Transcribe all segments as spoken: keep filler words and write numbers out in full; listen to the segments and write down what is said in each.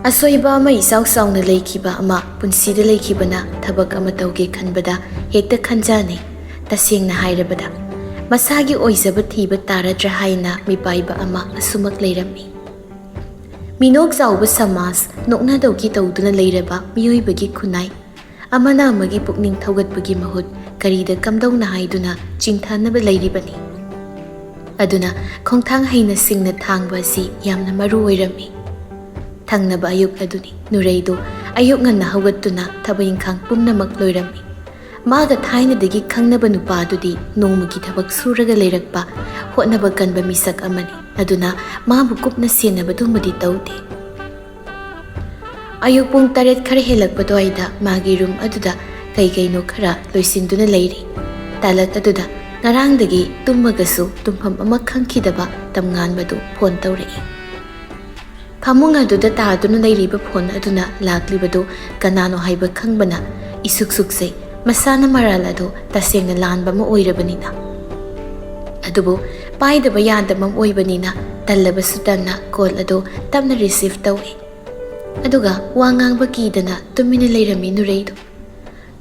ꯑꯁꯣꯏꯕ ꯑꯃ ꯏꯆꯥꯎ ꯆꯥꯎꯅ ꯂꯩꯈꯤꯕ ꯑꯃ ꯄꯨꯟꯁꯤꯗ ꯂꯩꯈꯤꯕꯅ ꯊꯕꯛ ꯑꯃ ꯇꯧꯒꯦ ꯈꯟꯕꯗ ꯍꯦꯛꯇ ꯈꯟꯖꯥꯟꯅꯩ꯫ ꯇꯁꯦꯡꯅ ꯍꯥꯏꯔꯕꯗ, ꯃꯁꯥꯒꯤ ꯑꯣꯏꯖꯕ ꯊꯤꯕ ꯇꯥꯔꯗ꯭ꯔꯥ ꯍꯥꯏꯅ ꯃꯤꯄꯥꯏꯕ ꯑꯃ ꯑꯁꯨꯃꯛ ꯂꯩꯔꯝꯃꯤ꯫ ꯃꯤꯅꯣꯛ ꯆꯥꯎꯕ ꯁꯃꯥꯖ, ꯅꯣꯛꯅꯗꯧꯒꯤ ꯇꯧꯗꯨꯅ ꯂꯩꯔꯕ ꯃꯤꯑꯣꯏꯕꯒꯤ ꯈꯨꯟꯅꯥꯏ, ꯑꯃꯅ ꯑꯃꯒꯤ ꯄꯨꯛꯅꯤꯡ ꯊꯧꯒꯠꯄꯒꯤ ꯃꯍꯨꯠ ꯀꯔꯤꯗ ꯀꯝꯗꯧꯅ ꯍꯥꯏꯗꯨꯅ ꯆꯤꯡꯊꯅꯕ ꯂꯩꯔꯤꯕꯅꯤ꯫ ꯑꯗꯨꯅ ꯈꯣꯡꯊꯥꯡ ꯍꯩꯅ ꯁꯤꯡꯅ ꯊꯥꯡꯕ ꯑꯁꯤ ꯌꯥꯝꯅ ꯃꯔꯨ ꯑꯣꯏꯔꯝꯃꯤ꯫ ꯊꯪꯅꯕ ꯑꯌꯨꯛ ꯑꯗꯨꯅꯤ꯫ ꯅꯨꯔꯩꯗꯨ ꯑꯌꯨꯛ ꯉꯟꯅ ꯍꯧꯒꯠꯇꯨꯅ ꯊꯕꯛ ꯏꯪꯈꯥꯡ ꯄꯨꯝꯅꯃꯛ ꯂꯣꯏꯔꯝꯃꯤ꯫ ꯃꯥꯒ ꯊꯥꯏꯅꯗꯒꯤ ꯈꯪꯅꯕ ꯅꯨꯄꯥꯗꯨꯗꯤ ꯅꯣꯡꯃꯒꯤ ꯊꯕꯛ ꯁꯨꯔꯒ ꯂꯩꯔꯛꯄ, ꯍꯣꯠꯅꯕ ꯀꯟꯕ ꯃꯤꯁꯛ ꯑꯃꯅꯤ꯫ ꯑꯗꯨꯅ ꯃꯥꯕꯨ ꯀꯨꯞꯅ ꯁꯦꯟꯅꯕꯗꯨꯃꯗꯤ ꯇꯧꯗꯦ꯫ ꯑꯌꯨꯛ ꯄꯨꯡ ꯇꯔꯦꯠ ꯈꯔ ꯍꯦꯜꯂꯛꯄ ꯑꯗꯨꯋꯥꯏꯗ ꯃꯥꯒꯤ ꯔꯨꯝ ꯑꯗꯨꯗ ꯀꯩ ꯀꯩꯅꯣ ꯈꯔ ꯂꯣꯏꯁꯤꯟꯗꯨꯅ ꯂꯩꯔꯤ꯫ ꯇꯥꯂꯛ ꯑꯗꯨꯗ ꯉꯔꯥꯡꯗꯒꯤ ꯇꯨꯝꯃꯒꯁꯨ ꯇꯨꯝꯐꯝ ꯑꯃ ꯈꯪꯈꯤꯗꯕ ꯇꯝꯉꯥꯟꯕꯗꯨ ꯐꯣꯟ ꯇꯧꯔꯛꯏ꯫ ꯐꯃꯨꯡ ꯑꯗꯨꯗ ꯇꯥꯗꯨꯅ ꯂꯩꯔꯤꯕ ꯐꯣꯟ ꯑꯗꯨꯅ ꯂꯥꯛꯂꯤꯕꯗꯨ ꯀꯅꯥꯅꯣ ꯍꯥꯏꯕ ꯈꯪꯕꯅ ꯏꯁꯨꯛ ꯁꯨꯛꯆꯩ, ꯃꯁꯥꯅ ꯃꯔꯥꯜ ꯑꯗꯨ ꯇꯁꯦꯡꯅ ꯂꯥꯟꯕ ꯑꯃ ꯑꯣꯏꯔꯕꯅꯤꯅ꯫ ꯑꯗꯨꯕꯨ ꯄꯥꯏꯗꯕ ꯌꯥꯗꯕ ꯑꯃ ꯑꯣꯏꯕꯅꯤꯅ ꯇꯜꯂꯕꯁꯨ ꯇꯟꯅ ꯀꯣꯜ ꯑꯗꯨ ꯇꯞꯅ ꯔꯤꯁꯤꯚ ꯇꯧꯏ꯫ ꯑꯗꯨꯒ ꯋꯥ ꯉꯥꯡꯕ ꯀꯤꯗꯅ ꯇꯨꯃꯤꯟꯅ ꯂꯩꯔꯝꯃꯤ ꯅꯨꯔꯩꯗꯨ꯫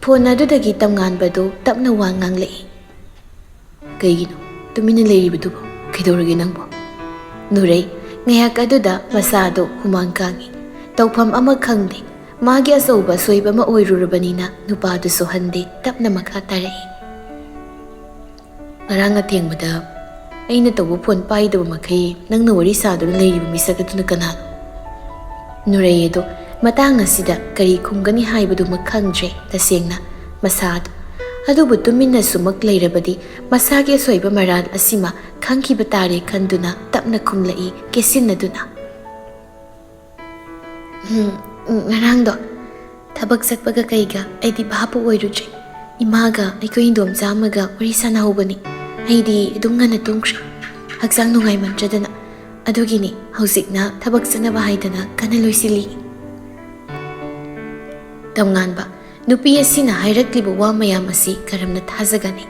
ꯐꯣꯟ ꯑꯗꯨꯗꯒꯤ ꯇꯝꯉꯥꯟꯕꯗꯨ ꯇꯞꯅ ꯋꯥ ꯉꯥꯡꯂꯛꯏ꯫ "ꯀꯩꯒꯤꯅꯣ ꯇꯨꯃꯤꯟꯅ ꯂꯩꯔꯤꯕꯗꯨꯕꯨ? ꯀꯩꯗꯧꯔꯒꯦ ꯅꯪꯕꯨ?" ꯅꯨꯔꯩ ꯉꯥꯏꯍꯥꯛ ꯑꯗꯨꯗ ꯃꯁꯥꯗꯨ ꯍꯨꯃꯥꯡ ꯀꯥꯡꯏ꯫ ꯇꯧꯐꯝ ꯑꯃ ꯈꯪꯗꯦ꯫ ꯃꯥꯒꯤ ꯑꯆꯧꯕ ꯑꯁꯣꯏꯕ ꯑꯃ ꯑꯣꯏꯔꯨꯔꯕꯅꯤꯅ ꯅꯨꯄꯥꯗꯨꯁꯨ ꯍꯟꯗꯦ, ꯇꯞꯅ ꯃꯈꯥ ꯇꯥꯔꯛꯏ꯫ "ꯉꯔꯥꯡ ꯑꯊꯦꯡꯕꯗ ꯑꯩꯅ ꯇꯧꯕ ꯐꯣꯟ ꯄꯥꯏꯗꯕ ꯃꯈꯩ ꯅꯪꯅ ꯋꯥꯔꯤ ꯁꯥꯗꯨꯅ ꯂꯩꯔꯤꯕ ꯃꯤꯁꯛ ꯑꯗꯨꯅ ꯀꯅꯥꯅꯣ?" ꯅꯨꯔꯩ ꯑꯗꯨ ꯃꯇꯥꯡ ꯑꯁꯤꯗ ꯀꯔꯤ ꯈꯨꯝꯒꯅꯤ ꯍꯥꯏꯕꯗꯨꯃꯛ ꯈꯪꯗ꯭ꯔꯦ꯫ ꯇꯁꯦꯡꯅ ꯃꯁꯥꯗꯨ꯫ ꯑꯗꯨꯕꯨ ꯇꯨꯃꯤꯟꯅꯁꯨꯃꯛ ꯂꯩꯔꯕꯗꯤ ꯃꯁꯥꯒꯤ ꯑꯁꯣꯏꯕ ꯃꯔꯥꯜ ꯑꯁꯤꯃ ꯈꯪꯈꯤꯕ ꯇꯥꯔꯦ ꯈꯟꯗꯨꯅ ꯇꯞꯅ ꯈꯨꯝꯂꯛꯏ ꯀꯦꯁꯤꯟꯅꯗꯨꯅ꯫ "ꯎꯝ, ꯎꯝ, ꯉꯔꯥꯡꯗꯣ ꯊꯕꯛ ꯆꯠꯄꯒ ꯀꯩꯒ ꯑꯩꯗꯤ ꯚꯥꯞꯄꯨ ꯑꯣꯏꯔꯨꯗ꯭ꯔꯦ꯫ ꯏꯃꯥꯒ ꯑꯩꯈꯣꯏ ꯏꯟꯗꯣꯝꯆꯥ ꯑꯃꯒ ꯋꯥꯔꯤ ꯁꯥꯟꯅꯍꯧꯕꯅꯤ꯫ ꯑꯩꯗꯤ ꯑꯗꯨꯝ ꯉꯟꯅ ꯇꯨꯝꯈ꯭ꯔꯦ꯫ ꯍꯛꯆꯥꯡ ꯅꯨꯡꯉꯥꯏꯃꯟꯗ꯭ꯔꯗꯅ꯫ ꯑꯗꯨꯒꯤꯅꯤ ꯍꯧꯖꯤꯛꯅ ꯊꯕꯛ ꯆꯠꯅꯕ ꯍꯥꯏꯗꯅ ꯀꯟꯅ ꯂꯣꯏꯁꯤꯜꯂꯤ꯫" ꯇꯝꯉꯥꯟꯕ, ꯅꯨꯄꯤ ꯑꯁꯤꯅ ꯍꯥꯏꯔꯛꯂꯤꯕ ꯋꯥ ꯃꯌꯥꯝ ꯑꯁꯤ ꯀꯔꯝꯅ ꯊꯥꯖꯒꯅꯤ?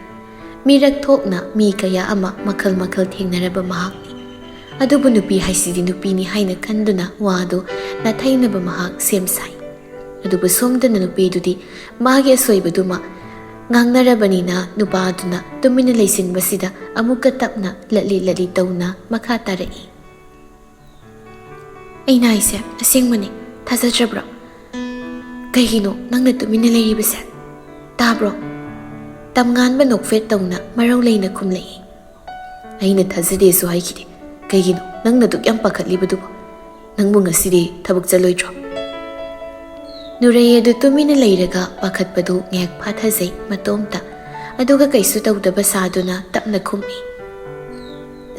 ꯃꯤꯔꯛ ꯊꯣꯛꯅ ꯃꯤ ꯀꯌꯥ ꯑꯃ ꯃꯈꯜ ꯃꯈꯜ ꯊꯦꯡꯅꯔꯕ ꯃꯍꯥꯛꯅꯤ꯫ ꯑꯗꯨꯕꯨ ꯅꯨꯄꯤ ꯍꯥꯏꯁꯤꯗꯤ ꯅꯨꯄꯤꯅꯤ ꯍꯥꯏꯅ ꯈꯟꯗꯨꯅ ꯋꯥꯗꯨ ꯅꯥꯊꯩꯅꯕ ꯃꯍꯥꯛ ꯁꯦꯝ ꯁꯥꯏ꯫ ꯑꯗꯨꯕꯨ ꯁꯣꯝꯗꯅ ꯅꯨꯄꯤꯗꯨꯗꯤ ꯃꯥꯒꯤ ꯑꯁꯣꯏꯕꯗꯨꯃ ꯉꯥꯡꯅꯔꯕꯅꯤꯅ ꯅꯨꯄꯥꯗꯨꯅ ꯇꯨꯃꯤꯟꯅ ꯂꯩꯁꯤꯟꯕꯁꯤꯗ ꯑꯃꯨꯛꯀ ꯇꯞꯅ ꯂꯠꯂꯤ ꯂꯠꯂꯤ ꯇꯧꯅ ꯃꯈꯥ ꯇꯥꯔꯛꯏ꯫ "ꯑꯩꯅ ꯍꯥꯏꯁꯦ ꯑꯁꯦꯡꯕꯅꯤ, ꯊꯥꯖꯗ꯭ꯔꯕ꯭ꯔꯣ? ꯀꯩꯒꯤꯅꯣ ꯅꯪꯅ ꯇꯨꯃꯤꯟꯅ ꯂꯩꯔꯤꯕꯁꯦ? ꯇꯥꯕ꯭ꯔꯣ?" ꯇꯝꯉꯥꯟꯕ ꯅꯣꯛꯐꯦꯠ ꯇꯧꯅ ꯃꯔꯧ ꯂꯩꯅ ꯈꯨꯝꯂꯛꯏ꯫ "ꯑꯩꯅ ꯊꯥꯖꯗꯦꯁꯨ ꯍꯥꯏꯈꯤꯗꯦ꯫ ꯀꯩꯒꯤꯅꯣ ꯅꯪꯅ ꯑꯗꯨꯛ ꯌꯥꯝ ꯄꯥꯈꯠꯂꯤꯕꯗꯨꯕꯣ? ꯅꯪꯕꯨ ꯉꯁꯤꯗꯤ ꯊꯕꯛ ꯆꯠꯂꯣꯏꯗ꯭ꯔꯣ?" ꯅꯨꯔꯩ ꯑꯗꯨ ꯇꯨꯃꯤꯟꯅ ꯂꯩꯔꯒ ꯄꯥꯈꯠꯄꯗꯨ ꯉꯥꯏꯍꯥꯛ ꯐꯥꯊꯖꯩ ꯃꯇꯣꯝꯇ꯫ ꯑꯗꯨꯒ ꯀꯩꯁꯨ ꯇꯧꯗꯕ ꯁꯥꯗꯨꯅ ꯇꯞꯅ ꯈꯨꯝꯃꯤ꯫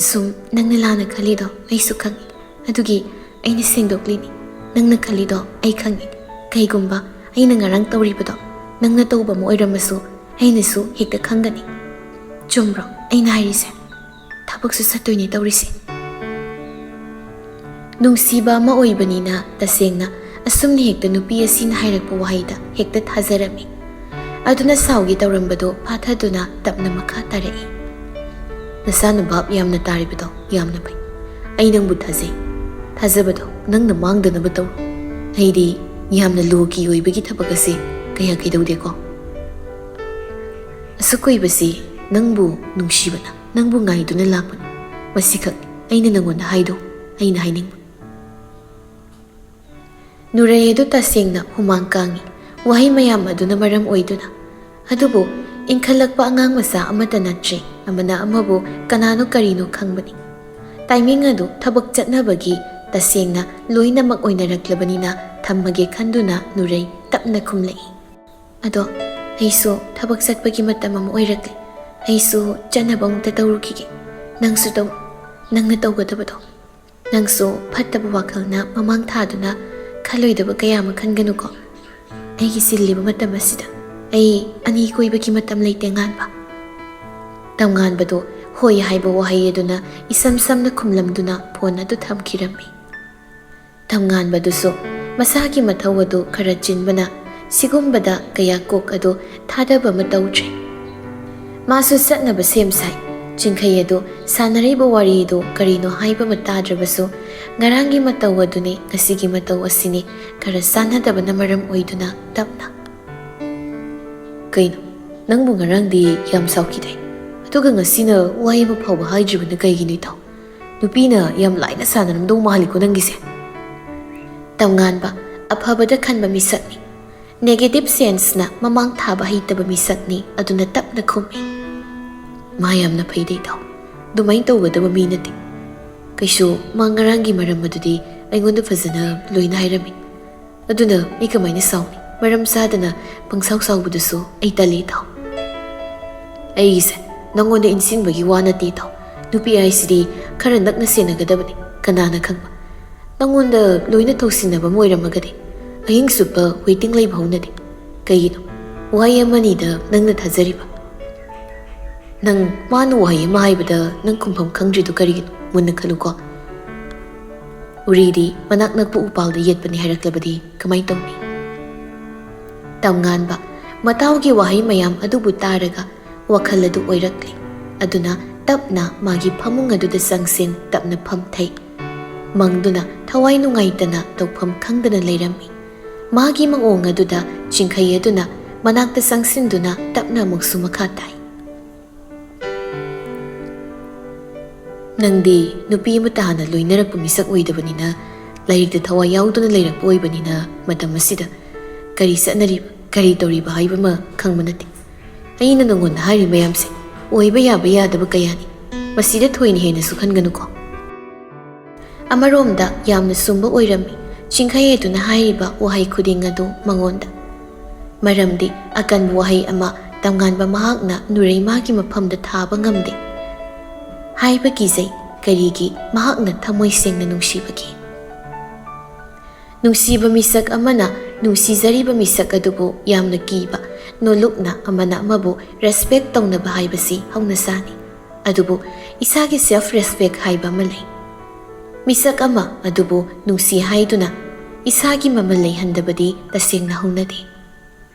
"ꯁꯨꯝ ꯅꯪꯅ ꯂꯥꯟꯅ ꯈꯜꯂꯤꯗꯣ ꯑꯩꯁꯨ ꯈꯪꯏ꯫ ꯑꯗꯨꯒꯤ ꯑꯩꯅ ꯁꯦꯡꯗꯣꯛꯂꯤꯅꯤ꯫ ꯅꯪꯅ ꯈꯜꯂꯤꯗꯣ ꯑꯩ ꯈꯪꯏ꯫ ꯀꯩꯒꯨꯝꯕ ꯑꯩꯅ ꯉꯔꯥꯡ ꯇꯧꯔꯤꯕꯗꯣ ꯅꯪꯅ ꯇꯧꯕ ꯑꯃ ꯑꯣꯏꯔꯝꯃꯁꯨ ꯑꯩꯅꯁꯨ ꯍꯦꯛꯇ ꯈꯪꯒꯅꯤ꯫ ꯆꯨꯝꯕ꯭ꯔꯣ ꯑꯩꯅ ꯍꯥꯏꯔꯤꯁꯦ? ꯊꯕꯛꯁꯨ ꯆꯠꯇꯣꯏꯅꯤ ꯇꯧꯔꯤꯁꯦ꯫" ꯅꯨꯡꯁꯤꯕ ꯑꯃ ꯑꯣꯏꯕꯅꯤꯅ ꯇꯁꯦꯡꯅ ꯑꯁꯨꯝꯅ ꯍꯦꯛꯇ ꯅꯨꯄꯤ ꯑꯁꯤꯅ ꯍꯥꯏꯔꯛꯄ ꯋꯥꯍꯩꯗ ꯍꯦꯛꯇ ꯊꯥꯖꯔꯝꯃꯤ꯫ ꯑꯗꯨꯅ ꯁꯥꯎꯒꯦ ꯇꯧꯔꯝꯕꯗꯣ ꯐꯥꯊꯗꯨꯅ ꯇꯞꯅ ꯃꯈꯥ ꯇꯥꯔꯛꯏ꯫ "ꯅꯁꯥꯅ ꯚꯥꯞ ꯌꯥꯝꯅ ꯇꯥꯔꯤꯕꯗꯣ ꯌꯥꯝꯅ ꯐꯩ꯫ ꯑꯩ ꯅꯪꯕꯨ ꯊꯥꯖꯩ꯫ ꯊꯥꯖꯕꯗꯣ ꯅꯪꯅ ꯃꯥꯡꯗꯅꯕ ꯇꯧꯔꯣ꯫ ꯑꯩꯗꯤ ꯌꯥꯝꯅ ꯂꯣ ꯀꯤ ꯑꯣꯏꯕꯒꯤ ꯊꯕꯛ ꯑꯁꯤ ꯀꯌꯥ ꯀꯩꯗꯧꯗꯦꯀꯣ꯫ ꯑꯁꯨꯛ ꯀꯨꯏꯕꯁꯤ ꯅꯪꯕꯨ ꯅꯨꯡꯁꯤꯕꯅ, ꯅꯪꯕꯨ ꯉꯥꯏꯗꯨꯅ ꯂꯥꯛꯄꯅꯤ꯫ ꯃꯁꯤꯈꯛ ꯑꯩꯅ ꯅꯪꯉꯣꯟꯗ ꯍꯥꯏꯗꯣ, ꯑꯩꯅ ꯍꯥꯏꯅꯤꯡꯕ꯫" ꯅꯨꯔꯩ ꯑꯗꯨ ꯇꯁꯦꯡꯅ ꯍꯨꯃꯥꯡ ꯀꯥꯡꯏ, ꯋꯥꯍꯩ ꯃꯌꯥꯝ ꯑꯗꯨꯅ ꯃꯔꯝ ꯑꯣꯏꯗꯨꯅ꯫ ꯑꯗꯨꯕꯨ ꯏꯟꯈꯠꯂꯛꯄ ꯑꯉꯥꯡ ꯃꯆꯥ ꯑꯃꯠꯇ ꯅꯠꯇ꯭ꯔꯦ, ꯑꯃꯅ ꯑꯃꯕꯨ ꯀꯅꯥꯅꯣ ꯀꯔꯤꯅꯣ ꯈꯪꯕꯅꯤ꯫ ꯇꯥꯏꯃꯤꯡ ꯑꯗꯨ ꯊꯕꯛ ꯆꯠꯅꯕꯒꯤ ꯇꯁꯦꯡꯅ ꯂꯣꯏꯅꯃꯛ ꯑꯣꯏꯅꯔꯛꯂꯕꯅꯤꯅ ꯊꯝꯃꯒꯦ ꯈꯟꯗꯨꯅ ꯅꯨꯔꯩ ꯇꯞꯅ ꯈꯨꯝꯂꯛꯏ꯫ "ꯑꯗꯣ ꯑꯩꯁꯨ ꯊꯕꯛ ꯆꯠꯄꯒꯤ ꯃꯇꯝ ꯑꯃ ꯑꯣꯏꯔꯛꯂꯦ꯫ ꯑꯩꯁꯨ ꯆꯠꯅꯕ ꯑꯃꯨꯛꯇ ꯇꯧꯔꯨꯈꯤꯒꯦ꯫ ꯅꯪꯁꯨ ꯇꯧ, ꯅꯪꯅ ꯇꯧꯒꯗꯕꯗꯣ꯫ ꯅꯪꯁꯨ ꯐꯠꯇꯕ ꯋꯥꯈꯜꯅ ꯃꯃꯥꯡ ꯊꯥꯗꯨꯅ ꯈꯜꯂꯣꯏꯗꯕ ꯀꯌꯥ ꯑꯃ ꯈꯟꯒꯅꯨꯀꯣ꯫ ꯑꯩꯒꯤ ꯆꯤꯜꯂꯤꯕ ꯃꯇꯝ ꯑꯁꯤꯗ ꯑꯩ ꯑꯅꯤ ꯀꯣꯏꯕꯒꯤ ꯃꯇꯝ ꯂꯩꯇꯦ ꯉꯥꯟꯕ꯫" ꯇꯝꯉꯥꯟꯕꯗꯨ ꯍꯣꯏ ꯍꯥꯏꯕ ꯋꯥꯍꯩ ꯑꯗꯨꯅ ꯏꯁꯝ ꯁꯝꯅ ꯈꯨꯝꯂꯝꯗꯨꯅ ꯐꯣꯟ ꯑꯗꯨ ꯊꯝꯈꯤꯔꯝꯃꯤ꯫ ꯇꯝꯉꯥꯟꯕꯗꯨꯁꯨ ꯃꯁꯥꯒꯤ ꯃꯊꯧ ꯑꯗꯨ ꯈꯔ ꯆꯤꯟꯕꯅ ꯁꯤꯒꯨꯝꯕꯗ ꯀꯌꯥ ꯀꯣꯛ ꯑꯗꯨ ꯊꯥꯗꯕ ꯑꯃ ꯇꯧꯗ꯭ꯔꯦ꯫ ꯃꯥꯁꯨ ꯆꯠꯅꯕ ꯁꯦꯝ ꯁꯥꯏ꯫ ꯆꯤꯡꯈꯩ ꯑꯗꯨ ꯁꯥꯟꯅꯔꯤꯕ ꯋꯥꯔꯤꯗꯨ ꯀꯔꯤꯅꯣ ꯍꯥꯏꯕ ꯑꯃ ꯇꯥꯗ꯭ꯔꯕꯁꯨ, ꯉꯔꯥꯡꯒꯤ ꯃꯇꯧ ꯑꯗꯨꯅꯤ, ꯉꯁꯤꯒꯤ ꯃꯇꯧ ꯑꯁꯤꯅꯤ, ꯈꯔ ꯆꯥꯟꯅꯗꯕꯅ ꯃꯔꯝ ꯑꯣꯏꯗꯨꯅ ꯇꯞꯅ, "ꯀꯩꯅꯣ, ꯅꯪꯕꯨ ꯉꯔꯥꯡꯗꯤ ꯌꯥꯝ ꯁꯥꯎꯈꯤꯗꯥꯏ? ꯑꯗꯨꯒ ꯉꯁꯤꯅ ꯋꯥꯍꯩ ꯑꯃ ꯐꯥꯎꯕ ꯍꯥꯏꯗ꯭ꯔꯤꯕꯅ ꯀꯩꯒꯤꯅꯣ, ꯏꯇꯥꯎ? ꯅꯨꯄꯤꯅ ꯌꯥꯝ ꯂꯥꯏꯅ ꯁꯥꯟꯅꯔꯝꯗꯧ ꯃꯥꯜꯂꯤꯀꯣ ꯅꯪꯒꯤꯁꯦ?" ꯇꯝꯉꯥꯟꯕ ꯑꯐꯕꯗ ꯈꯟꯕ ꯃꯤꯁꯛꯅꯤ꯫ Negative senseꯅ ꯃꯃꯥꯡ ꯊꯥꯕ ꯍꯩꯇꯕ ꯃꯤꯁꯛꯅꯤ꯫ ꯑꯗꯨꯅ ꯇꯞꯅ ꯈꯨꯝꯃꯤ, "ꯃꯥ ꯌꯥꯝꯅ ꯐꯩꯗ, ꯏꯇꯥꯎ꯫ ꯑꯗꯨꯃꯥꯏꯅ ꯇꯧꯒꯗꯕ ꯃꯤ ꯅꯠꯇꯦ꯫ ꯀꯩꯁꯨ ꯃꯥ ꯉꯔꯥꯡꯒꯤ ꯃꯔꯝ ꯑꯗꯨꯗꯤ ꯑꯩꯉꯣꯟꯗ ꯐꯖꯅ ꯂꯣꯏꯅ ꯍꯥꯏꯔꯝꯃꯤ꯫ ꯑꯗꯨꯅ ꯑꯩ ꯀꯃꯥꯏꯅ ꯁꯥꯎꯅꯤ? ꯃꯔꯝ ꯆꯥꯗꯅ ꯄꯪꯁꯥꯎ ꯁꯥꯎꯕꯗꯨꯁꯨ ꯑꯩ ꯇꯜꯂꯤ, ꯏꯇꯥꯎ꯫ ꯑꯩꯒꯤꯁꯦ ꯅꯪꯉꯣꯟꯗ ꯏꯟꯁꯤꯟꯕꯒꯤ ꯋꯥ ꯅꯠꯇꯦ, ꯏꯇꯥꯎ꯫ ꯅꯨꯄꯤ ꯍꯥꯏꯁꯤꯗꯤ ꯈꯔ ꯅꯛꯅ ꯁꯦꯟꯅꯒꯗꯕꯅꯤ꯫ ꯀꯅꯥꯅ ꯈꯪꯕ? ꯅꯪꯉꯣꯟꯗ ꯂꯣꯏꯅ ꯇꯧꯁꯤꯟꯅꯕ ꯑꯃ ꯑꯣꯏꯔꯝꯃꯒꯗꯤ ꯑꯍꯤꯡ ꯆꯨꯞꯄ waiting ꯂꯩꯕ ꯍꯧꯅꯗꯦ꯫ ꯀꯩꯒꯤꯅꯣ? ꯋꯥꯍꯩ ꯑꯃꯅꯤꯗ ꯅꯪꯅ ꯊꯥꯖꯔꯤꯕ? ꯅꯪ ꯃꯥꯅ ꯋꯥꯍꯩ ꯑꯃ ꯍꯥꯏꯕꯗ ꯅꯪ ꯈꯨꯝꯐꯝ ꯈꯪꯗ꯭ꯔꯤꯗꯨ ꯀꯔꯤꯒꯤꯅꯣ? ꯃꯨꯟꯅ ꯈꯜꯂꯨꯀꯣ꯫ ꯎꯔꯤꯗꯤ ꯃꯅꯥꯛ ꯅꯛꯄ ꯎꯄꯥꯜꯗ ꯌꯦꯠꯄꯅꯤ ꯍꯥꯏꯔꯛꯂꯕꯗꯤ ꯀꯃꯥꯏ ꯇꯧꯅꯤ?" ꯇꯝꯉꯥꯟꯕ ꯃꯇꯥꯎꯒꯤ ꯋꯥꯍꯩ ꯃꯌꯥꯝ ꯑꯗꯨꯕꯨ ꯇꯥꯔꯒ ꯋꯥꯈꯜ ꯑꯗꯨ ꯑꯣꯏꯔꯛꯂꯤ꯫ ꯑꯗꯨꯅ ꯇꯞꯅ ꯃꯥꯒꯤ ꯐꯃꯨꯡ ꯑꯗꯨꯗ ꯆꯪꯁꯤꯟ ꯇꯞꯅ ꯐꯝꯊꯩ꯫ ꯃꯪꯗꯨꯅ ꯊꯋꯥꯏ ꯅꯨꯡꯉꯥꯏꯇꯅ ꯇꯧꯐꯝ ꯈꯪꯗꯅ ꯂꯩꯔꯝꯃꯤ꯫ ꯃꯥꯒꯤ ꯃꯑꯣꯡ ꯑꯗꯨꯗ ꯆꯤꯡꯈꯩ ꯑꯗꯨꯅ ꯃꯅꯥꯛꯇ ꯆꯪꯁꯤꯟꯗꯨꯅ ꯇꯞꯅ ꯑꯃꯨꯛꯁꯨ ꯃꯈꯥ ꯇꯥꯏ꯫ "ꯅꯪꯗꯤ ꯅꯨꯄꯤ ꯑꯃꯠꯇ ꯍꯥꯟꯅ ꯂꯣꯏꯅꯔꯛꯄ ꯃꯤꯁꯛ ꯑꯣꯏꯗꯕꯅꯤꯅ, ꯂꯥꯏꯔꯤꯛꯇ ꯊꯋꯥꯏ ꯌꯥꯎꯗꯨꯅ ꯂꯩꯔꯛꯄ ꯑꯣꯏꯕꯅꯤꯅ, ꯃꯇꯝ ꯑꯁꯤꯗ ꯀꯔꯤ ꯆꯠꯅꯔꯤꯕ, ꯀꯔꯤ ꯇꯧꯔꯤꯕ ꯍꯥꯏꯕ ꯑꯃ ꯈꯪꯕ ꯅꯠꯇꯦ꯫ ꯑꯩꯅ ꯅꯉꯣꯟꯗ ꯍꯥꯏꯔꯤ ꯃꯌꯥꯝꯁꯦ ꯑꯣꯏꯕ ꯌꯥꯕ ꯌꯥꯗꯕ ꯀꯌꯥꯅꯤ꯫ ꯃꯁꯤꯗ ꯊꯣꯏꯅ ꯍꯦꯟꯅꯁꯨ ꯈꯟꯒꯅꯨꯀꯣ꯫" ꯑꯃꯔꯣꯝꯗ ꯌꯥꯝꯅ ꯆꯨꯝꯕ ꯑꯣꯏꯔꯝꯃꯤ ꯆꯤꯡꯈꯩ ꯑꯗꯨꯅ ꯍꯥꯏꯔꯤꯕ ꯋꯥꯍꯩ ꯈꯨꯗꯤꯡ ꯑꯗꯨ ꯃꯉꯣꯟꯗ꯫ ꯃꯔꯝꯗꯤ ꯑꯀꯟꯕ ꯋꯥꯍꯩ ꯑꯃ ꯇꯝꯉꯥꯟꯕ ꯃꯍꯥꯛꯅ ꯅꯨꯔꯩꯃꯥꯒꯤ ꯃꯐꯝꯗ ꯊꯥꯕ ꯉꯝꯗꯦ꯫ ꯍꯥꯏꯕ ꯀꯤꯖꯩ꯫ ꯀꯔꯤꯒꯤ? ꯃꯍꯥꯛꯅ ꯊꯃꯣꯏ ꯁꯦꯡꯅ ꯅꯨꯡꯁꯤꯕꯒꯤ꯫ ꯅꯨꯡꯁꯤꯕ ꯃꯤꯁꯛ ꯑꯃꯅ ꯅꯨꯡꯁꯤꯖꯔꯤꯕ ꯃꯤꯁꯛ ꯑꯗꯨꯕꯨ ꯌꯥꯝꯅ ꯀꯤꯕ, ꯅꯣꯂꯨꯛꯅ ꯑꯃꯅ ꯑꯃꯕꯨ respect ꯇꯧꯅꯕ ꯍꯥꯏꯕꯁꯤ ꯍꯧꯅꯁꯥꯅꯤ꯫ ꯑꯗꯨꯕꯨ ꯏꯁꯥꯒꯤ self respect ꯍꯥꯏꯕ ꯑꯃ ꯂꯩ꯫ ꯃꯤꯁꯛ ꯑꯃ ꯑꯗꯨꯕꯨ ꯅꯨꯡꯁꯤ ꯍꯥꯏꯗꯨꯅ ꯏꯁꯥꯒꯤ ꯃꯃꯜ ꯂꯩꯍꯟꯗꯕꯗꯤ ꯇꯁꯦꯡꯅ ꯍꯧꯅꯗꯦ꯫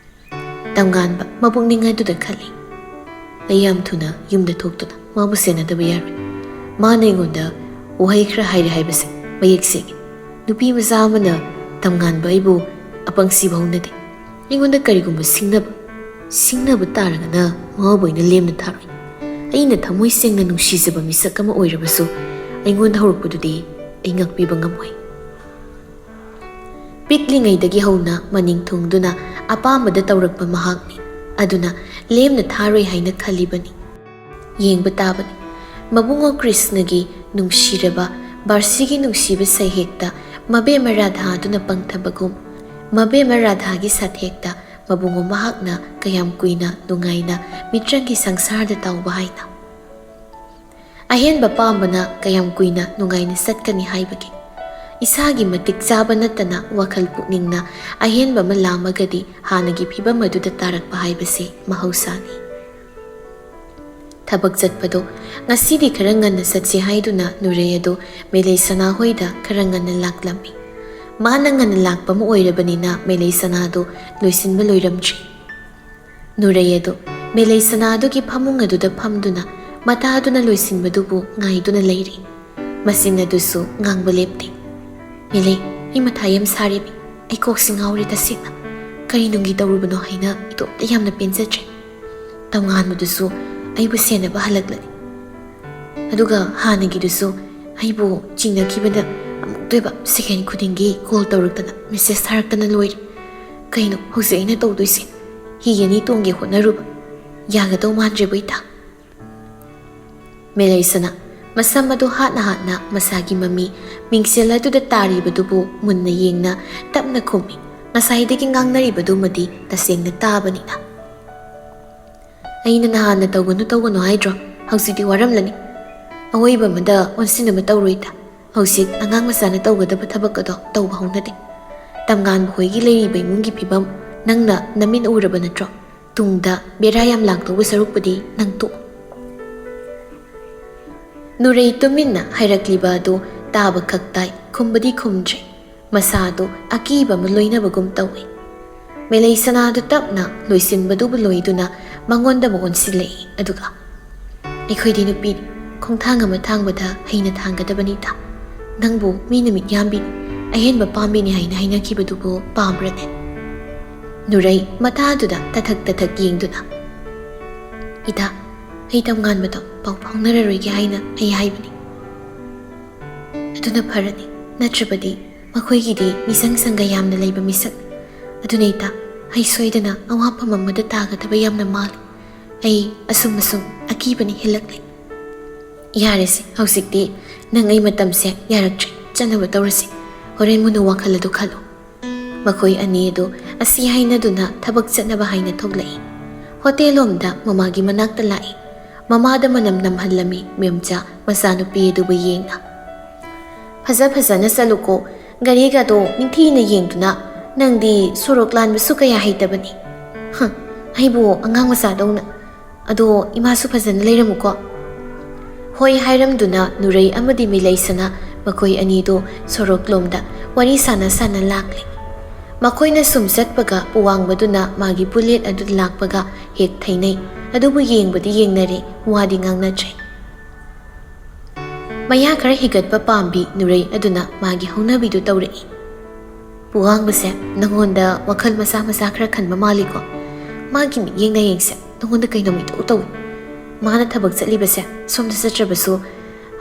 ꯇꯝꯉꯥꯟꯕ ꯃꯄꯨꯛꯅꯤꯡ ꯑꯗꯨꯗ ꯈꯜꯂꯤ, ꯑꯩ ꯌꯥꯝ ꯊꯨꯅ ꯌꯨꯝꯗ ꯊꯣꯛꯇꯨꯅ ꯃꯥꯕꯨ ꯁꯦꯟꯅꯗꯕ ꯌꯥꯔꯣꯏ꯫ ꯃꯥꯅ ꯑꯩꯉꯣꯟꯗ ꯋꯥꯍꯩ ꯈꯔ ꯍꯥꯏꯔꯦ ꯍꯥꯏꯕꯁꯦ ꯃꯌꯦꯛ ꯁꯦꯡꯉꯤ꯫ ꯅꯨꯄꯤ ꯃꯆꯥ ꯑꯃꯅ ꯇꯝꯉꯥꯟꯕ ꯑꯩꯕꯨ ꯑꯄꯪꯁꯤꯕ ꯍꯧꯅꯗꯦ꯫ ꯑꯩꯉꯣꯟꯗ ꯀꯔꯤꯒꯨꯝꯕ ꯁꯤꯡꯅꯕ, ꯁꯤꯡꯅꯕ ꯇꯥꯔꯒꯅ ꯃꯥꯕꯨ ꯑꯩꯅ ꯂꯦꯝꯅ ꯊꯥꯔꯣꯏ꯫ ꯑꯩꯅ ꯊꯃꯣꯏ ꯁꯦꯡꯅ ꯅꯨꯡꯁꯤꯖꯕ ꯃꯤꯁꯛ ꯑꯃ ꯑꯣꯏꯔꯕꯁꯨ ꯑꯩꯉꯣꯟꯗ ꯍꯧꯔꯛꯄꯗꯨꯗꯤ ꯑꯩ ꯉꯥꯛꯄꯤꯕ ꯉꯝꯃꯣꯏ꯫ ꯄꯤꯛꯂꯤꯉꯩꯗꯒꯤ ꯍꯧꯅ ꯃꯅꯤꯡ ꯊꯨꯡꯗꯨꯅ ꯑꯄꯥꯝꯕꯗ ꯇꯧꯔꯛꯄ ꯃꯍꯥꯛꯅꯤ꯫ ꯑꯗꯨꯅ ꯂꯦꯝꯅ ꯊꯥꯔꯣꯏ ꯍꯥꯏꯅ ꯈꯜꯂꯤꯕꯅꯤ꯫ ꯌꯦꯡꯕ ꯇꯥꯕꯅꯤ꯫ ꯃꯕꯨꯡꯉꯣ ꯀ꯭ꯔꯤꯁꯅꯒꯤ ꯅꯨꯡꯁꯤꯔꯕ ꯕꯥꯔꯁꯤꯒꯤ ꯅꯨꯡꯁꯤꯕ ꯁꯩꯍꯦꯛꯇ ꯃꯕꯦꯝꯃ ꯔꯥꯙꯥꯗꯨꯅ ꯄꯪꯊꯕꯒꯨꯝ, ꯃꯕꯦꯝꯃ ꯔꯥꯙꯥꯒꯤ ꯁꯥꯊꯦꯛꯇ ꯃꯕꯨꯡꯉꯣ ꯃꯍꯥꯛꯅ ꯀꯌꯥꯝ ꯀꯨꯏꯅ ꯅꯨꯡꯉꯥꯏꯅ ꯃꯤꯇ꯭ꯔꯪꯒꯤ ꯁꯪꯁꯥꯔꯗ ꯇꯥꯎꯕ ꯍꯥꯏꯅ꯫ ꯑꯍꯦꯟꯕ ꯄꯥꯝꯕꯅ ꯀꯌꯥꯝ ꯀꯨꯏꯅ ꯅꯨꯡꯉꯥꯏꯅ ꯆꯠꯀꯅꯤ ꯍꯥꯏꯕꯒꯦ? ꯏꯁꯥꯒꯤ ꯃꯇꯤꯛ ꯆꯥꯕ ꯅꯠꯇꯅ ꯋꯥꯈꯜ ꯄꯨꯛꯅꯤꯡꯅ ꯑꯍꯦꯟꯕ ꯑꯃ ꯂꯥꯝꯃꯒꯗꯤ ꯍꯥꯟꯅꯒꯤ ꯐꯤꯕꯝ ꯑꯗꯨꯗ ꯇꯥꯔꯛꯄ ꯍꯥꯏꯕꯁꯤ ꯃꯍꯧꯁꯥꯅꯤ꯫ ꯊꯕꯛ ꯆꯠꯄꯗꯣ ꯉꯁꯤꯗꯤ ꯈꯔ ꯉꯟꯅ ꯆꯠꯁꯤ ꯍꯥꯏꯗꯨꯅ ꯅꯨꯔꯩ ꯑꯗꯨ ꯃꯦꯂꯩꯁꯅꯥ ꯍꯣꯏꯗ ꯈꯔ ꯉꯟꯅ ꯂꯥꯛꯂꯝꯃꯤ꯫ ꯃꯥꯅ ꯉꯟꯅ ꯂꯥꯛꯄ ꯑꯃ ꯑꯣꯏꯔꯕꯅꯤꯅ ꯃꯦꯂꯩꯁꯅꯥꯗꯨ ꯂꯣꯏꯁꯤꯟꯕ ꯂꯣꯏꯔꯝꯗ꯭ꯔꯤ꯫ ꯅꯨꯔꯩ ꯑꯗꯨ ꯃꯦꯂꯩꯁꯅꯥꯗꯨꯒꯤ ꯐꯃꯨꯡ ꯑꯗꯨꯗ ꯐꯝꯗꯨꯅ ꯃꯇꯥꯗꯨꯅ ꯂꯣꯏꯁꯤꯟꯕꯗꯨꯕꯨ ꯉꯥꯏꯗꯨꯅ ꯂꯩꯔꯤ꯫ ꯃꯆꯤꯟ ꯑꯗꯨꯁꯨ ꯉꯥꯡꯕ ꯂꯦꯞꯇꯦ꯫ "ꯃꯦꯂꯩ, ꯑꯩ ꯃꯊꯥ ꯌꯥꯝ ꯁꯥꯔꯦꯃꯤ꯫ ꯑꯩ ꯀꯣꯛꯁꯤ ꯉꯥꯎꯔꯦ ꯇꯁꯦꯡꯅ꯫ ꯀꯔꯤ ꯅꯨꯡꯒꯤ ꯇꯧꯔꯨꯕꯅꯣ ꯍꯥꯏꯅ ꯏꯇꯣꯝꯇ ꯌꯥꯝꯅ ꯄꯦꯟꯖꯗ꯭ꯔꯦ꯫ ꯇꯝꯉꯥꯟꯕꯗꯨꯁꯨ ꯑꯩꯕꯨ ꯁꯦꯟꯅꯕ ꯍꯜꯂꯛꯂꯅꯤ꯫ ꯑꯗꯨꯒ ꯍꯥꯟꯅꯒꯤꯗꯨꯁꯨ ꯑꯩꯕꯨ ꯆꯤꯡꯅꯈꯤꯕꯗ ꯑꯃꯨꯛꯇꯣꯏꯕ ꯁꯦꯀꯦꯟ ꯈꯨꯗꯤꯡꯒꯤ ꯀꯣꯜ ꯇꯧꯔꯛꯇꯅ ꯃꯦꯁꯦꯖ ꯊꯥꯔꯛꯇꯅ ꯂꯣꯏꯔꯦ꯫ ꯀꯩꯅꯣ ꯍꯧꯖꯤꯛ ꯑꯩꯅ ꯇꯧꯗꯣꯏꯁꯦ? ꯍꯤ ꯑꯅꯤ ꯇꯣꯡꯒꯦ ꯍꯣꯠꯅꯔꯨꯕ ꯌꯥꯒꯗꯧ ꯃꯥꯟꯗ꯭ꯔꯦꯕ ꯏꯇꯥ꯫" ꯃꯦꯂꯩꯁꯅꯥ ꯃꯁꯝ ꯑꯗꯨ ꯍꯥꯠꯅ ꯍꯥꯠꯅ ꯃꯁꯥꯒꯤ ꯃꯃꯤ ꯃꯤꯡꯁꯦꯜ ꯑꯗꯨꯗ ꯇꯥꯔꯤꯕꯗꯨꯕꯨ ꯃꯨꯟꯅ ꯌꯦꯡꯅ ꯇꯞꯅ ꯈꯨꯝꯃꯤ꯫ ꯉꯁꯥꯏꯗꯒꯤ ꯉꯥꯡꯅꯔꯤꯕꯗꯨꯃꯗꯤ ꯇꯁꯦꯡꯅ ꯇꯥꯕꯅꯤꯅ꯫ "ꯑꯩꯅ ꯅꯍꯥꯟꯅ ꯇꯧꯒꯅꯨ ꯇꯧꯒꯅꯨ ꯍꯥꯏꯗ꯭ꯔꯣ? ꯍꯧꯖꯤꯛꯇꯤ ꯋꯥꯔꯝꯂꯅꯤ꯫ ꯑꯋꯣꯏꯕ ꯑꯃꯗ ꯑꯣꯟꯁꯤꯟꯅꯕ ꯇꯧꯔꯣꯏꯗ꯫ ꯍꯧꯖꯤꯛ ꯑꯉꯥꯡ ꯃꯆꯥꯅ ꯇꯧꯒꯗꯕ ꯊꯕꯛ ꯑꯗꯣ ꯇꯧꯕ ꯍꯧꯅꯗꯦ꯫ ꯇꯝꯉꯥꯟꯕ ꯍꯣꯏꯒꯤ ꯂꯩꯔꯤꯕ ꯏꯃꯨꯡꯒꯤ ꯐꯤꯕꯝ ꯅꯪꯅ ꯅꯃꯤꯠꯅ ꯎꯔꯕ ꯅꯠꯇ꯭ꯔꯣ? ꯇꯨꯡꯗ ꯕꯦꯔꯥ ꯌꯥꯝ ꯂꯥꯛꯇꯧꯕ ꯁꯔꯨꯛꯄꯨꯗꯤ ꯅꯪ ꯇꯣꯛꯑꯣ꯫" ꯅꯨꯔꯩ ꯇꯨꯃꯤꯟꯅ ꯍꯥꯏꯔꯛꯂꯤꯕ ꯑꯗꯨ ꯇꯥꯕ ꯈꯛ ꯇꯥꯏ, ꯈꯨꯝꯕꯗꯤ ꯈꯨꯝꯗ꯭ꯔꯦ꯫ ꯃꯁꯥꯗꯨ ꯑꯀꯤꯕ ꯑꯃ ꯂꯣꯏꯅꯕꯒꯨꯝ ꯇꯧꯏ꯫ ꯃꯦꯂꯩꯁꯅꯥꯗꯨ ꯇꯞꯅ ꯂꯣꯏꯁꯤꯟꯕꯗꯨꯕꯨ ꯂꯣꯏꯗꯨꯅ ꯃꯉꯣꯟꯗ ꯑꯃꯨꯛ ꯑꯣꯟꯁꯤꯜꯂꯛꯏ꯫ ꯑꯗꯨꯒ, "ꯑꯩꯈꯣꯏꯗꯤ ꯅꯨꯄꯤꯅꯤ, ꯈꯣꯡꯊꯥꯡ ꯑꯃ ꯊꯥꯡꯕꯗ ꯍꯩꯅ ꯊꯥꯡꯒꯗꯕꯅꯤꯗ꯫ ꯅꯪꯕꯨ ꯃꯤꯅ ꯃꯤꯠꯌꯥꯝꯕꯤꯅꯤ, ꯑꯍꯦꯟꯕ ꯄꯥꯝꯕꯤꯅꯤ" ꯍꯥꯏꯅ ꯍꯥꯏꯅꯈꯤꯕꯗꯨꯕꯨ ꯄꯥꯝꯕ꯭ꯔꯅꯦ? ꯅꯨꯔꯩ ꯃꯇꯥꯗꯨꯗ ꯇꯊꯛ ꯇꯊꯛ ꯌꯦꯡꯗꯨꯅ, "ꯏꯇꯥ, ꯑꯩ ꯇꯝꯉꯥꯟꯕꯗꯣ ꯄꯥꯎ ꯐꯥꯎꯅꯔꯔꯣꯏꯒꯦ ꯍꯥꯏꯅ ꯑꯩ ꯍꯥꯏꯕꯅꯤ꯫ ꯑꯗꯨꯅ ꯐꯔꯅꯤ, ꯅꯠꯇ꯭ꯔꯕꯗꯤ ꯃꯈꯣꯏꯒꯤꯗꯤ ꯃꯤꯁꯪ ꯁꯪꯒ ꯌꯥꯝꯅ ꯂꯩꯕ ꯃꯤꯁꯛ꯫ ꯑꯗꯨꯅ ꯏꯇꯥ, ꯑꯩ ꯁꯣꯏꯗꯅ ꯑꯋꯥꯐꯝ ꯑꯃꯗ ꯇꯥꯒꯗꯕ ꯌꯥꯝꯅ ꯃꯥꯜꯂꯤ꯫ ꯑꯩ ꯑꯁꯨꯝ ꯑꯁꯨꯝ ꯑꯀꯤꯕꯅ ꯍꯦꯜꯂꯛꯂꯦ꯫ ꯌꯥꯔꯦꯁꯦ, ꯍꯧꯖꯤꯛꯇꯤ ꯅꯪ ꯑꯩ ꯃꯇꯝꯁꯦ ꯌꯥꯔꯛꯇ꯭ꯔꯦ꯫ ꯆꯠꯅꯕ ꯇꯧꯔꯁꯤ꯫ ꯍꯣꯔꯦꯟ ꯃꯨꯟꯅ ꯋꯥꯈꯜ ꯑꯗꯨ ꯈꯜꯂꯨ"꯫ ꯃꯈꯣꯏ ꯑꯅꯤ ꯑꯗꯨ ꯑꯁꯤ ꯍꯥꯏꯅꯗꯨꯅ ꯊꯕꯛ ꯆꯠꯅꯕ ꯍꯥꯏꯅ ꯊꯣꯛꯂꯛꯏ꯫ ꯍꯣꯇꯦꯜ ꯂꯣꯝꯗ ꯃꯃꯥꯒꯤ ꯃꯅꯥꯛꯇ ꯂꯥꯛꯏ꯫ ꯃꯃꯥꯗ ꯃꯅꯝ ꯅꯝꯍꯜꯂꯝꯃꯤ ꯃꯦꯝꯆꯥ ꯃꯆꯥꯅꯨꯄꯤ ꯑꯗꯨꯕꯨ ꯌꯦꯡꯅ꯫ "ꯐꯖ ꯐꯖꯅ ꯆꯠꯂꯨꯀꯣ, ꯒꯥꯔꯤꯒꯗꯣ ꯅꯤꯡꯊꯤꯅ ꯌꯦꯡꯗꯨꯅ꯫ ꯅꯪꯗꯤ ꯁꯣꯔꯣꯛ ꯂꯥꯟꯕꯁꯨ ꯀꯌꯥ ꯍꯩꯇꯕꯅꯤ꯫ ꯍ, ꯑꯩꯕꯨ ꯑꯉꯥꯡ ꯃꯆꯥꯗꯧꯅ꯫ ꯑꯗꯣ ꯏꯃꯥꯁꯨ ꯐꯖꯅ ꯂꯩꯔꯝꯃꯨꯀꯣ"꯫ ꯍꯣꯏ ꯍꯥꯏꯔꯝꯗꯨꯅ ꯅꯨꯔꯩ ꯑꯃꯗꯤ ꯃꯤꯂꯩꯁꯅꯥ ꯃꯈꯣꯏ ꯑꯅꯤꯗꯣ ꯁꯣꯔꯣꯛꯂꯣꯝꯗ ꯋꯥꯔꯤ ꯁꯥꯟꯅ ꯁꯥꯟꯅ ꯂꯥꯛꯂꯦ꯫ ꯃꯈꯣꯏꯅ ꯁꯨꯝ ꯆꯠꯄꯒ ꯄꯨꯋꯥꯡꯕꯗꯨꯅ ꯃꯥꯒꯤ ꯕꯨꯂꯦꯠ ꯑꯗꯨ ꯂꯥꯛꯄꯒ ꯍꯦꯛ ꯊꯩꯅꯩ꯫ ꯑꯗꯨꯕꯨ ꯌꯦꯡꯕꯗꯤ ꯌꯦꯡꯅꯔꯦ, ꯋꯥꯗꯤ ꯉꯥꯡꯅꯗ꯭ꯔꯦ꯫ ꯃꯌꯥ ꯈꯔ ꯍꯤꯒꯠꯄ ꯄꯥꯝꯕꯤ ꯅꯨꯔꯩ ꯑꯗꯨꯅ ꯃꯥꯒꯤ ꯍꯧꯅꯕꯤꯗꯨ ꯇꯧꯔꯛꯏ꯫ "ꯄꯨꯋꯥꯡꯕꯁꯦ ꯅꯪꯉꯣꯟꯗ ꯋꯥꯈꯜ ꯃꯆꯥ ꯃꯆꯥ ꯈꯔ ꯈꯟꯕ ꯃꯥꯜꯂꯤꯀꯣ? ꯃꯥꯒꯤ ꯃꯤꯠꯌꯦꯡ ꯅꯌꯦꯡꯁꯦ ꯅꯪꯉꯣꯟꯗ ꯀꯩꯅꯣꯝ ꯏꯇꯧ ꯇꯧꯏ꯫ ꯃꯥꯅ ꯊꯕꯛ ꯆꯠꯂꯤꯕꯁꯦ ꯁꯣꯝꯗ ꯆꯠꯇ꯭ꯔꯕꯁꯨ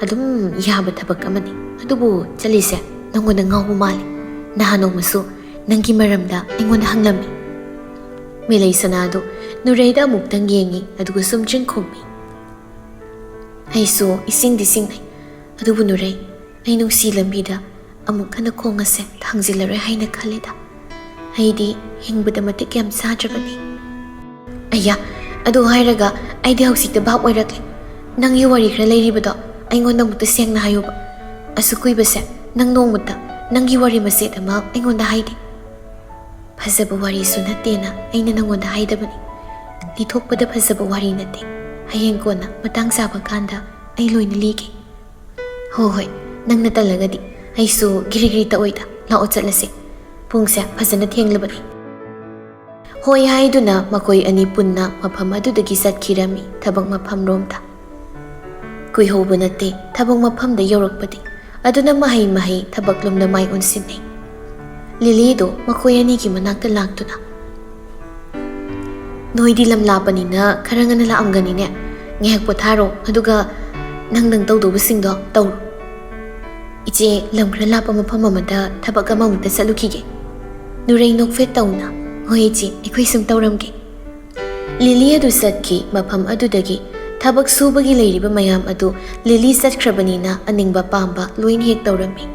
ꯑꯗꯨꯝ ꯌꯥꯕ ꯊꯕꯛ ꯑꯃꯅꯤ, ꯑꯗꯨꯕꯨ ꯆꯠꯂꯤꯁꯦ ꯅꯪꯉꯣꯟꯗ ꯉꯥꯎꯕ ꯃꯥꯜꯂꯤ꯫ ꯅꯍꯥꯟ ꯅꯣꯡꯃꯁꯨ ꯅꯪꯒꯤ ꯃꯔꯝꯗ ꯑꯩꯉꯣꯟꯗ ꯍꯪꯂꯝꯃꯤ"꯫ ꯃꯤꯂꯩ ꯁꯅꯥꯗꯨ ꯅꯨꯔꯩꯗ ꯑꯃꯨꯛꯇꯪ ꯌꯦꯡꯉꯤ, ꯑꯗꯨꯒ ꯁꯨꯝ ꯆꯤꯟ ꯈꯨꯝꯃꯤ꯫ ꯑꯩꯁꯨ ꯏꯁꯤꯡꯗꯤ ꯁꯤꯡꯅꯩ, ꯑꯗꯨꯕꯨ ꯅꯨꯔꯩ, ꯑꯩ ꯅꯨꯡꯁꯤ ꯂꯝꯕꯤꯗ ꯑꯃꯨꯛ ꯍꯟꯅ ꯈꯣꯡ ꯑꯁꯦ ꯊꯥꯡꯖꯤꯜꯂꯔꯣꯏ ꯍꯥꯏꯅ ꯈꯜꯂꯦꯗ꯫ ꯑꯩꯗꯤ ꯍꯤꯡꯕꯗ ꯃꯇꯤꯛ ꯌꯥꯝ ꯆꯥꯗ꯭ꯔꯕꯅꯤ꯫ ꯑꯌꯥ, ꯑꯗꯨ ꯍꯥꯏꯔꯒ ꯑꯩꯗꯤ ꯍꯧꯖꯤꯛꯇ ꯚꯥꯞ ꯑꯣꯏꯔꯛꯂꯦ꯫ ꯅꯪꯒꯤ ꯋꯥꯔꯤ ꯈꯔ ꯂꯩꯔꯤꯕꯗꯣ ꯑꯩꯉꯣꯟꯗ ꯑꯃꯨꯛꯇ ꯁꯦꯡꯅ ꯍꯥꯏꯌꯨꯕ꯫ ꯑꯁꯨꯛ ꯀꯨꯏꯕꯁꯦ ꯅꯪ ꯅꯣꯡꯃꯇ ꯅꯪꯒꯤ ꯋꯥꯔꯤ ꯃꯆꯦꯠ ꯑꯃ ꯑꯩꯉꯣꯟꯗ ꯍꯥꯏꯗꯦ꯫ ꯐꯖꯕ ꯋꯥꯔꯤꯁꯨ ꯅꯠꯇꯦꯅ ꯑꯩꯅ ꯅꯪꯉꯣꯟꯗ ꯍꯥꯏꯗꯕꯅꯤ꯫ ꯂꯤꯊꯣꯛꯄꯗ ꯐꯖꯕ ꯋꯥꯔꯤ ꯅꯠꯇꯦ꯫ ꯍꯌꯦꯡ ꯀꯣꯟꯅ ꯃꯇꯥꯡ ꯆꯥꯕ ꯀꯥꯟꯗ ꯑꯩ ꯂꯣꯏꯅ ꯂꯤꯒꯦ꯫ ꯍꯣ ꯍꯣꯏ, ꯅꯪꯅ ꯇꯜꯂꯒꯗꯤ꯫ ꯑꯩꯁꯨ ꯒꯤꯔꯤ ꯒꯤꯔꯤ ꯇꯛꯑꯣꯏꯗ꯫ ꯂꯥꯛꯑꯣ ꯆꯠꯂꯁꯦ꯫ ꯄꯨꯡꯁꯦ ꯐꯖꯅ ꯊꯦꯡꯂꯕꯅꯤ꯫ ꯍꯣꯏ ꯍꯥꯏꯗꯨꯅ ꯃꯈꯣꯏ ꯑꯅꯤ ꯄꯨꯟꯅ ꯃꯐꯝ ꯑꯗꯨꯗꯒꯤ ꯆꯠꯈꯤꯔꯝꯃꯤ ꯊꯕꯛ ꯃꯐꯝꯔꯣꯝꯗ꯫ ꯀꯨꯏꯍꯧꯕ ꯅꯠꯇꯦ ꯊꯕꯛ ꯃꯐꯝꯗ ꯌꯧꯔꯛꯄꯗꯤ, ꯑꯗꯨꯅ ꯃꯍꯩ ꯃꯍꯩ ꯊꯕꯛꯂꯣꯝꯗ ꯃꯥꯏ ꯑꯣꯟꯁꯤꯟꯅꯩ꯫ ꯂꯤꯂꯤꯗꯣ ꯃꯈꯣꯏ ꯑꯅꯤꯒꯤ ꯃꯅꯥꯛꯇ ꯂꯥꯛꯇꯨꯅ, "ꯅꯣꯏꯗꯤ ꯂꯝ ꯂꯥꯞꯄꯅꯤꯅ ꯈꯔ ꯉꯟꯅ ꯂꯥꯛꯑꯝꯒꯅꯤꯅꯦ꯫ ꯉꯥꯏꯍꯥꯛ ꯄꯣꯊꯥꯔꯣ, ꯑꯗꯨꯒ ꯅꯪ ꯅꯪ ꯇꯧꯗꯧꯕꯁꯤꯡꯗꯣ ꯇꯧꯔꯣ꯫" "ꯏꯆꯦ, ꯂꯝ ꯈꯔ ꯂꯥꯞꯄ ꯃꯐꯝ ꯑꯃꯗ ꯊꯕꯛ ꯑꯃꯃꯨꯛꯇ ꯆꯠꯂꯨꯈꯤꯒꯦ꯫" ꯅꯨꯔꯩ ꯅꯣꯛꯐꯦꯠ ꯇꯧꯅ, "ꯍꯣꯏ ꯏꯆꯦ, ꯑꯩꯈꯣꯏ ꯁꯨꯝ ꯇꯧꯔꯝꯒꯦ꯫" ꯂꯤꯂꯤ ꯑꯗꯨ ꯆꯠꯈꯤ꯫ ꯃꯐꯝ ꯑꯗꯨꯗꯒꯤ ꯊꯕꯛ ꯁꯨꯕꯒꯤ ꯂꯩꯔꯤꯕ ꯃꯌꯥꯝ ꯑꯗꯨ ꯂꯤꯂꯤ ꯆꯠꯈ꯭ꯔꯕꯅꯤꯅ ꯑꯅꯤꯡꯕ ꯄꯥꯝꯕ ꯂꯣꯏꯅ ꯍꯦꯛ ꯇꯧꯔꯝꯃꯤ꯫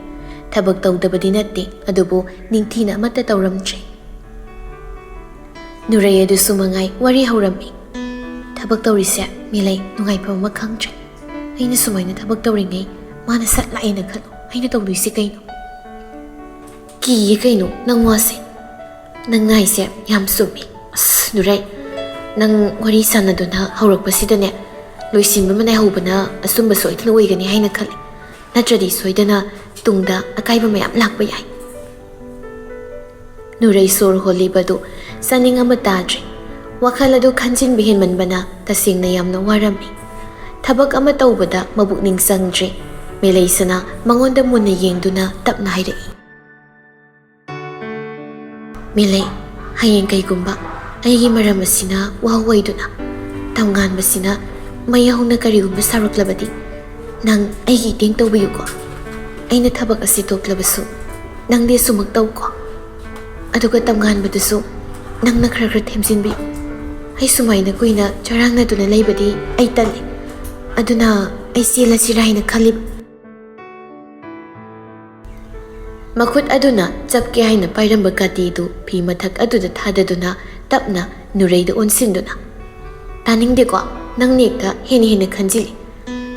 ꯊꯕꯛ ꯇꯧꯗꯕꯗꯤ ꯅꯠꯇꯦ, ꯑꯗꯨꯕꯨ ꯅꯤꯡꯊꯤꯅ ꯑꯃꯠꯇ ꯇꯧꯔꯝꯗ꯭ꯔꯦ꯫ ꯅꯨꯔꯩ ꯑꯗꯨꯁꯨ ꯃꯉꯥꯏ ꯋꯥꯔꯤ ꯍꯧꯔꯝꯃꯤ꯫ "ꯊꯕꯛ ꯇꯧꯔꯤꯁꯦ ꯃꯤꯂꯩ ꯅꯨꯡꯉꯥꯏꯐꯝ ꯑꯃ ꯈꯪꯗ꯭ꯔꯦ꯫ ꯑꯩꯅ ꯁꯨꯃꯥꯏꯅ ꯊꯕꯛ ꯇꯧꯔꯤꯉꯩ ꯃꯥꯅ ꯁꯠ ꯂꯥꯛꯑꯦꯅ ꯈꯜꯂꯣ, ꯑꯩꯅ ꯇꯧꯗꯣꯏꯁꯦ ꯀꯩꯅꯣ?" "ꯀꯤꯌꯦ ꯀꯩꯅꯣ ꯅꯪ ꯋꯥꯁꯦ꯫ ꯅꯪ ꯍꯥꯏꯁꯦ ꯌꯥꯝ ꯆꯨꯝꯃꯤ꯫ ꯑꯁ ꯅꯨꯔꯩ, ꯅꯪ ꯋꯥꯔꯤ ꯁꯥꯟꯅꯗꯨꯅ ꯍꯧꯔꯛꯄꯁꯤꯗꯅꯦ, ꯂꯣꯏꯁꯤꯟꯕ ꯑꯃ ꯅꯥꯏꯍꯧꯕꯅ ꯑꯆꯨꯝꯕ ꯁꯣꯏꯗꯅ ꯑꯣꯏꯒꯅꯤ ꯍꯥꯏꯅ ꯈꯜꯂꯤ꯫ ꯅꯠꯇ꯭ꯔꯗꯤ ꯁꯣꯏꯗꯅ ꯇꯨꯡꯗ ꯑꯀꯥꯏꯕ ꯃꯌꯥꯝ ꯂꯥꯛꯄ ꯌꯥꯏ꯫" ꯅꯨꯔꯩ ꯁꯣꯔ ꯍꯣꯜꯂꯤꯕꯗꯨ ꯆꯥꯅꯤꯡ ꯑꯃ ꯇꯥꯗ꯭ꯔꯦ꯫ ꯋꯥꯈꯜ ꯑꯗꯨ ꯈꯟꯖꯤꯟꯕ ꯍꯦꯟꯃꯟꯕꯅ ꯇꯁꯦꯡꯅ ꯌꯥꯝꯅ ꯋꯥꯔꯝꯃꯤ꯫ ꯊꯕꯛ ꯑꯃ ꯇꯧꯕꯗ ꯃꯕꯨꯛꯅꯤꯡ ꯆꯪꯗ꯭ꯔꯦ꯫ ꯃꯦꯂꯩꯁꯅ ꯃꯉꯣꯟꯗ ꯃꯨꯟꯅ ꯌꯦꯡꯗꯨꯅ ꯇꯞꯅ ꯍꯥꯏꯔꯛꯏ, "ꯃꯦꯂꯩ, ꯍꯌꯦꯡ ꯀꯩꯒꯨꯝꯕ ꯑꯩꯒꯤ ꯃꯔꯝ ꯑꯁꯤꯅ ꯋꯥꯍꯧ ꯑꯣꯏꯗꯨꯅ ꯇꯝꯉꯥꯟꯕꯁꯤꯅ ꯃꯩ ꯍꯧꯅ ꯀꯔꯤꯒꯨꯝꯕ ꯁꯥꯎꯔꯛꯂꯕꯗꯤ ꯅꯪ ꯑꯩꯒꯤ ꯏꯇꯦꯡ ꯇꯧꯕꯤꯌꯨꯀꯣ꯫ ꯑꯩꯅ ꯊꯕꯛ ꯑꯁꯤ ꯇꯣꯛꯂꯕꯁꯨ ꯅꯪꯗꯤ ꯑꯁꯨꯃꯛ ꯇꯧꯀꯣ꯫ ꯑꯗꯨꯒ ꯇꯝꯉꯥꯟꯕꯗꯨꯁꯨ ꯅꯪꯅ ꯈꯔ ꯈꯔ ꯊꯦꯝꯖꯤꯟꯕꯤꯌꯨ꯫ ꯑꯩ ꯁꯨꯃꯥꯏꯅ ꯀꯨꯏꯅ ꯆꯔꯥꯡꯅꯗꯨꯅ ꯂꯩꯕꯗꯤ ꯑꯩ ꯇꯜꯂꯤ꯫ ꯑꯗꯨꯅ ꯑꯩ ꯆꯦꯜꯂꯁꯤꯔꯥ ꯍꯥꯏꯅ ꯈꯜꯂꯤꯕ꯫" ꯃꯈꯨꯠ ꯑꯗꯨꯅ ꯆꯞꯀꯦ ꯍꯥꯏꯅ ꯄꯥꯏꯔꯝꯕ ꯀꯥꯇꯤꯗꯨ ꯐꯤ ꯃꯊꯛ ꯑꯗꯨꯗ ꯊꯥꯗꯗꯨꯅ ꯇꯞꯅ ꯅꯨꯔꯩꯗ ꯑꯣꯟꯁꯤꯟꯗꯨꯅ, "ꯇꯥꯅꯤꯡꯗꯦꯀꯣ, ꯅꯪ ꯅꯦꯛꯇ ꯍꯦꯟꯅ ꯍꯦꯟꯅ ꯈꯟꯖꯤꯜꯂꯤ꯫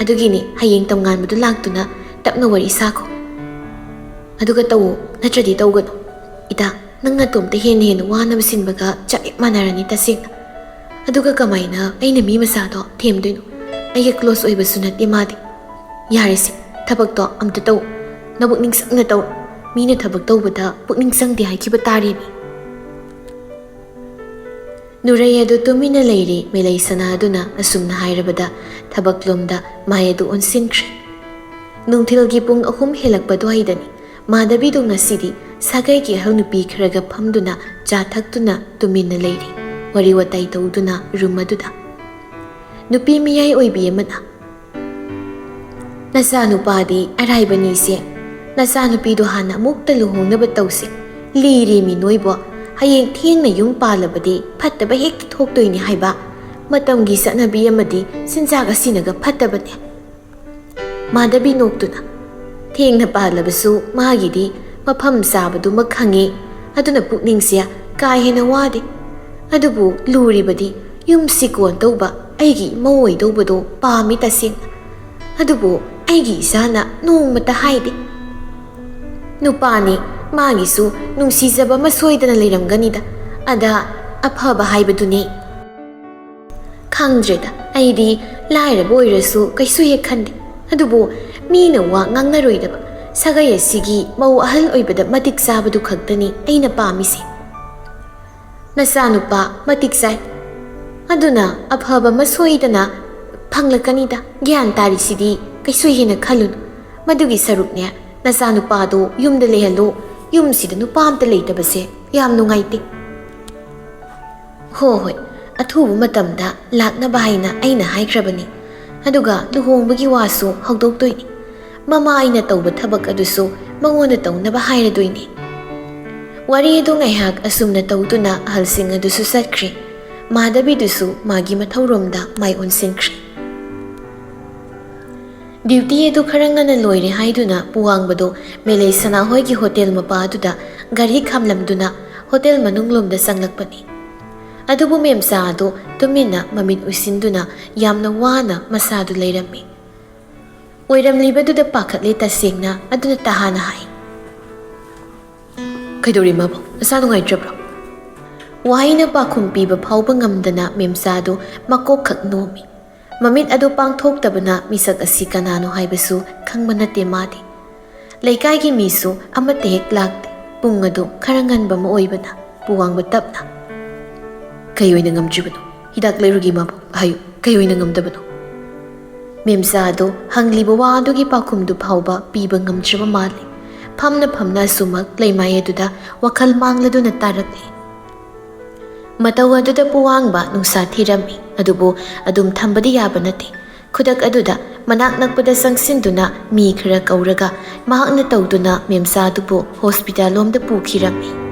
ꯑꯗꯨꯒꯤꯅꯤ ꯍꯌꯦꯡ ꯇꯝꯉꯥꯟꯕꯗꯨ ꯂꯥꯛꯇꯨꯅ ꯇꯞꯅ ꯋꯥꯔꯤ ꯁꯥꯈꯣ꯫ ꯑꯗꯨꯒ ꯇꯧꯋꯣ, ꯅꯠꯇ꯭ꯔꯗꯤ ꯇꯧꯒꯅꯨ꯫ ꯏꯇꯥ, ꯅꯪ ꯅꯇꯣꯝꯇ ꯍꯦꯟꯅ ꯍꯦꯟꯅ ꯋꯥꯅꯕ ꯁꯤꯟꯕꯒ ꯆꯞ ꯍꯦꯛ ꯃꯥꯟꯅꯔꯅꯤ ꯇꯁꯦꯡꯅ꯫ ꯑꯗꯨꯒ ꯀꯃꯥꯏꯅ ꯑꯩꯅ ꯃꯤ ꯃꯆꯥꯗꯣ ꯊꯦꯝꯗꯣꯏꯅꯣ? ꯑꯩꯒ ꯀ꯭ꯂꯣꯁ ꯑꯣꯏꯕꯁꯨ ꯅꯠꯇꯦ ꯃꯥꯗꯤ꯫ ꯌꯥꯔꯦꯁꯦ, ꯊꯕꯛꯇꯣ ꯑꯝꯇ ꯇꯧ꯫ ꯅꯕꯨꯛꯅꯤꯡ ꯆꯪꯅ ꯇꯧ꯫ ꯃꯤꯅ ꯊꯕꯛ ꯇꯧꯕꯗ ꯄꯨꯛꯅꯤꯡ ꯆꯪꯗꯦ ꯍꯥꯏꯈꯤꯕ ꯇꯥꯔꯦꯃꯤ꯫" ꯅꯨꯔꯩ ꯑꯗꯨ ꯇꯨꯃꯤꯟꯅ ꯂꯩꯔꯤ꯫ ꯃꯦꯂꯩ ꯁꯅꯥꯗꯨꯅ ꯑꯁꯨꯝꯅ ꯍꯥꯏꯔꯕꯗ ꯊꯕꯛꯂꯣꯝꯗ ꯃꯥꯏ ꯑꯗꯨ ꯑꯣꯟꯁꯤꯟꯈ꯭ꯔꯦ꯫ ꯅꯨꯡꯊꯤꯜꯒꯤ ꯄꯨꯡ ꯑꯍꯨꯝ ꯍꯦꯜꯂꯛꯄ ꯑꯗꯨꯋꯥꯏꯗꯅꯤ꯫ ꯃꯥꯙꯕꯤꯗꯨ ꯉꯁꯤꯗꯤ ꯁꯥꯒꯩꯒꯤ ꯑꯍꯜ ꯅꯨꯄꯤ ꯈꯔꯒ ꯐꯝꯗꯨꯅ ꯆꯥ ꯊꯛꯇꯨꯅ ꯇꯨꯃꯤꯟꯅ ꯂꯩꯔꯤ꯫ ꯋꯥꯔꯤ ꯋꯥꯇꯥꯏ ꯇꯧꯗꯨꯅ ꯔꯨꯝ ꯑꯗꯨꯗ꯫ ꯅꯨꯄꯤ ꯃꯤꯌꯥꯏ ꯑꯣꯏꯕꯤ ꯑꯃꯅ, "ꯅꯆꯥꯅꯨꯄꯥꯗꯤ ꯑꯔꯥꯏꯕꯅꯤꯁꯦ꯫ ꯅꯆꯥꯅꯨꯄꯤꯗꯣ ꯍꯥꯟꯅ ꯑꯃꯨꯛꯇ ꯂꯨꯍꯣꯡꯅꯕ ꯇꯧꯁꯦ꯫ ꯂꯤꯔꯦꯃꯤ ꯅꯣꯏꯕꯣ꯫ ꯍꯌꯦꯡ ꯊꯦꯡꯅ ꯌꯨꯝ ꯄꯥꯜꯂꯕꯗꯤ ꯐꯠꯇꯕ ꯍꯦꯛꯇ ꯊꯣꯛꯇꯣꯏꯅꯤ ꯍꯥꯏꯕ꯫ ꯃꯇꯝꯒꯤ ꯆꯠꯅꯕꯤ ꯑꯃꯗꯤ ꯆꯤꯟꯖꯥꯛ ꯑꯁꯤꯅꯒ ꯐꯠꯇꯕꯅꯦ꯫" ꯃꯥꯙꯕꯤ ꯅꯣꯛꯇꯨꯅ, "ꯊꯦꯡꯅ ꯄꯥꯜꯂꯕꯁꯨ ꯃꯥꯒꯤꯗꯤ ꯃꯐꯝ ꯆꯥꯕꯗꯨꯃ ꯈꯪꯉꯤ꯫ ꯑꯗꯨꯅ ꯄꯨꯛꯅꯤꯡꯁꯦ ꯀꯥ ꯍꯦꯟꯅ ꯋꯥꯗꯦ꯫ ꯑꯗꯨꯕꯨ ꯂꯨꯔꯤꯕꯗꯤ ꯌꯨꯝꯁꯤ ꯀꯣꯟ ꯇꯧꯕ ꯑꯩꯒꯤ ꯏꯃꯧ ꯑꯣꯏꯗꯧꯕꯗꯣ ꯄꯥꯝꯃꯤ ꯇꯁꯦꯡꯅ꯫ ꯑꯗꯨꯕꯨ ꯑꯩꯒꯤ ꯏꯆꯥꯅ ꯅꯣꯡꯃꯇ ꯍꯥꯏꯗꯦ꯫" "ꯅꯨꯄꯥꯅꯤ, ꯃꯥꯒꯤꯁꯨ ꯅꯨꯡꯁꯤꯖꯕ ꯑꯃ ꯁꯣꯏꯗꯅ ꯂꯩꯔꯝꯒꯅꯤꯗ꯫ ꯑꯗ ꯑꯐꯕ ꯍꯥꯏꯕꯗꯨꯅꯤ꯫" "ꯈꯪꯗ꯭ꯔꯦꯗ, ꯑꯩꯗꯤ ꯂꯥꯏꯔꯕ ꯑꯣꯏꯔꯁꯨ ꯀꯩꯁꯨ ꯍꯦꯛ ꯈꯟꯗꯦ꯫ ꯑꯗꯨꯕꯨ ꯃꯤꯅ ꯋꯥ ꯉꯥꯡꯅꯔꯣꯏꯗꯕ ꯁꯥꯒꯩ ꯑꯁꯤꯒꯤ ꯃꯧ ꯑꯍꯜ ꯑꯣꯏꯕꯗ ꯃꯇꯤꯛ ꯆꯥꯕꯗꯨ ꯈꯛꯇꯅꯤ ꯑꯩꯅ ꯄꯥꯝꯃꯤꯁꯦ꯫" "ꯅꯆꯥꯅꯨꯄꯥ ꯃꯇꯤꯛ ꯆꯥꯏ꯫ ꯑꯗꯨꯅ ꯑꯐꯕ ꯑꯃ ꯁꯣꯏꯗꯅ ꯐꯪꯂꯛꯀꯅꯤꯗ꯫ ꯒ꯭ꯌꯥꯟ ꯇꯥꯔꯤꯁꯤꯗꯤ ꯀꯩꯁꯨ ꯍꯦꯟꯅ ꯈꯜꯂꯨꯅꯨ꯫ ꯃꯗꯨꯒꯤ ꯁꯔꯨꯛꯅꯦ, ꯅꯆꯥꯅꯨꯄꯥꯗꯣ ꯌꯨꯝꯗ ꯂꯩꯍꯜꯂꯨ꯫ ꯌꯨꯝꯁꯤꯗ ꯅꯨꯄꯥ ꯑꯝꯇ ꯂꯩꯇꯕꯁꯦ ꯌꯥꯝ ꯅꯨꯡꯉꯥꯏꯇꯦ꯫" "ꯍꯣ ꯍꯣꯏ, ꯑꯊꯨꯕ ꯃꯇꯝꯗ ꯂꯥꯛꯅꯕ ꯍꯥꯏꯅ ꯑꯩꯅ ꯍꯥꯏꯈ꯭ꯔꯕꯅꯤ꯫ ꯑꯗꯨꯒ ꯂꯨꯍꯣꯡꯕꯒꯤ ꯋꯥꯁꯨ ꯍꯧꯗꯣꯛꯇꯣꯏꯅꯤ꯫ ꯃꯃꯥ ꯑꯩꯅ ꯇꯧꯕ ꯊꯕꯛ ꯑꯗꯨꯁꯨ ꯃꯉꯣꯟꯗ ꯇꯧꯅꯕ ꯍꯥꯏꯔꯗꯣꯏꯅꯤ꯫" ꯋꯥꯔꯤ ꯑꯗꯨ ꯉꯥꯏꯍꯥꯛ ꯑꯁꯨꯝꯅ ꯇꯧꯗꯨꯅ ꯑꯍꯜꯁꯤꯡ ꯑꯗꯨꯁꯨ ꯆꯠꯈ꯭ꯔꯦ꯫ ꯃꯥꯙꯕꯤꯗꯨꯁꯨ ꯃꯥꯒꯤ ꯃꯊꯧꯔꯣꯝꯗ ꯃꯥꯏ ꯑꯣꯟꯁꯤꯟꯈ꯭ꯔꯦ꯫ ꯗ꯭ꯌꯨꯇꯤ ꯑꯗꯨ ꯈꯔ ꯉꯟꯅ ꯂꯣꯏꯔꯦ ꯍꯥꯏꯗꯨꯅ ꯄꯨꯋꯥꯡꯕꯗꯨ ꯃꯦꯂꯩ ꯁꯅꯥꯍꯣꯏꯒꯤ ꯍꯣꯇꯦꯜ ꯃꯄꯥ ꯑꯗꯨꯗ ꯒꯥꯔꯤ ꯈꯥꯝꯂꯝꯗꯨꯅ ꯍꯣꯇꯦꯜ ꯃꯅꯨꯡꯂꯣꯝꯗ ꯆꯪꯂꯛꯄꯅꯤ꯫ ꯑꯗꯨꯕꯨ ꯃꯦꯝꯆꯥ ꯑꯗꯨ ꯇꯨꯃꯤꯟꯅ ꯃꯃꯤꯠ ꯎꯏꯁꯤꯟꯗꯨꯅ ꯌꯥꯝꯅ ꯋꯥꯅ ꯃꯁꯥꯗꯨ ꯂꯩꯔꯝꯃꯤ꯫ ꯑꯣꯏꯔꯝꯂꯤꯕꯗꯨꯗ ꯄꯥꯈꯠꯂꯦ ꯇꯁꯦꯡꯅ꯫ ꯑꯗꯨꯅ ꯇꯍꯥꯅ ꯍꯥꯏ, "ꯀꯩꯗꯧꯔꯦ ꯃꯥꯕꯨ? ꯃꯁꯥ ꯅꯨꯡꯉꯥꯏꯇ꯭ꯔꯕ꯭ꯔꯣ?" ꯋꯥꯍꯩꯅ ꯄꯥꯎꯈꯨꯝ ꯄꯤꯕ ꯐꯥꯎꯕ ꯉꯝꯗꯅ ꯃꯦꯝꯆꯥꯗꯨ ꯃꯀꯣꯛꯈꯛ ꯅꯣꯝꯃꯤ꯫ ꯃꯃꯤꯠ ꯑꯗꯨ ꯄꯥꯡꯊꯣꯛꯇꯕꯅ ꯃꯤꯁꯛ ꯑꯁꯤ ꯀꯅꯥꯅꯣ ꯍꯥꯏꯕꯁꯨ ꯈꯪꯕ ꯅꯠꯇꯦ ꯃꯥꯗꯤ꯫ ꯂꯩꯀꯥꯏꯒꯤ ꯃꯤꯁꯨ ꯑꯃꯠꯇ ꯍꯦꯛ ꯂꯥꯛꯇꯦ꯫ ꯄꯨꯡ ꯑꯗꯨ ꯈꯔ ꯉꯟꯕ ꯑꯃ ꯑꯣꯏꯕꯅ ꯄꯨꯋꯥꯡꯕ ꯇꯞꯅ, "ꯀꯩ ꯑꯣꯏꯅ ꯉꯝꯗ꯭ꯔꯤꯕꯅꯣ? ꯍꯤꯗꯥꯛ ꯂꯩꯔꯨꯒꯤ ꯃꯥꯕꯨ ꯍꯥꯏꯌꯨ, ꯀꯩ ꯑꯣꯏꯅ ꯉꯝꯗꯕꯅꯣ?" ꯃꯦꯝꯆꯥ ꯑꯗꯨ ꯍꯪꯂꯤꯕ ꯋꯥ ꯑꯗꯨꯒꯤ ꯄꯥꯎꯈꯨꯝꯗꯨ ꯐꯥꯎꯕ ꯄꯤꯕ ꯉꯝꯗ꯭ꯔꯕ ꯃꯥꯜꯂꯤ꯫ ꯐꯝꯅ ꯐꯝꯅ ꯑꯁꯨꯃꯛ ꯂꯩꯃꯥꯏ ꯑꯗꯨꯗ ꯋꯥꯈꯜ ꯃꯥꯡꯂꯗꯨꯅ ꯇꯥꯔꯛꯂꯤ꯫ ꯃꯇꯧ ꯑꯗꯨꯗ ꯄꯨꯋꯥꯡꯕ ꯅꯨꯡꯁꯥ ꯊꯤꯔꯝꯃꯤ, ꯑꯗꯨꯕꯨ ꯑꯗꯨꯝ ꯊꯝꯕꯗꯤ ꯌꯥꯕ ꯅꯠꯇꯦ꯫ ꯈꯨꯗꯛ ꯑꯗꯨꯗ ꯃꯅꯥꯛ ꯅꯛꯄꯗ ꯆꯪꯁꯤꯟꯗꯨꯅ ꯃꯤ ꯈꯔ ꯀꯧꯔꯒ ꯃꯍꯥꯛꯅ ꯇꯧꯗꯨꯅ ꯃꯦꯝꯆꯥ ꯑꯗꯨꯕꯨ ꯍꯣꯁꯄꯤꯇꯥꯜ ꯂꯣꯝꯗ ꯄꯨꯈꯤꯔꯝꯃꯤ꯫